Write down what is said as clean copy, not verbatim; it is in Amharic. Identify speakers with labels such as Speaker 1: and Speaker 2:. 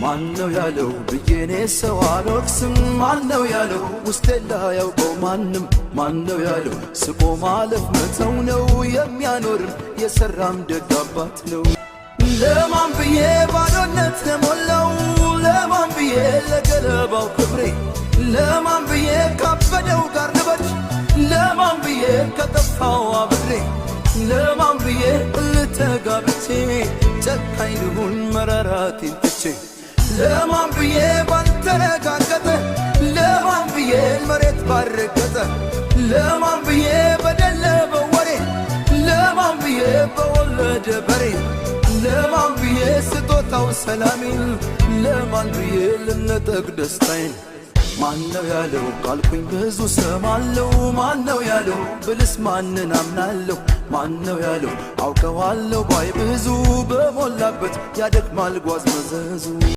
Speaker 1: ማነው ያለው ብዬ እኔ ሰው አልወቅስም። ማነው ያለው ውስጤ ላያውቀው ማንም። ማነው ያለው ስቆ ማለፍ መተው ነው፣ የሚያኖርም የሰራም ደግ አባት ነው። ለማን ብዬ ባዶነት ለሞላው፣ ለማን ብዬ ለገለባው ክብሬ፣ ለማን ብዬ ካበደው ጋር ልበድ፣ ለማን ብዬ ከጠፋው አብሬ፣ ለማን ብዬ ልተጋብቼ ጨካኝ ልሁን መራራቴን ትቼ፣ ለማን ብዬ ባልተረጋገጠ፣ ለማን ብዬ መሬት ባረገጠ፣ ለማን ብዬ በደለበው ወሬ፣ ለማን ብዬ በወለደ በሬ፣ ለማን ብዬ ስጦታው ሰላሜን፣ ለማን ብዬ ልነጠቅ ደስታዬን? ማነው ያለው ካልኩኝ ብዙ ሰማለው። ማነው ያለው ብልስ ማንን አምናለሁ? ማነው ያለው አውቀዋለሁ ባይ ብዙ በሞላበት ያደክማል ጓዝ መዘዙ።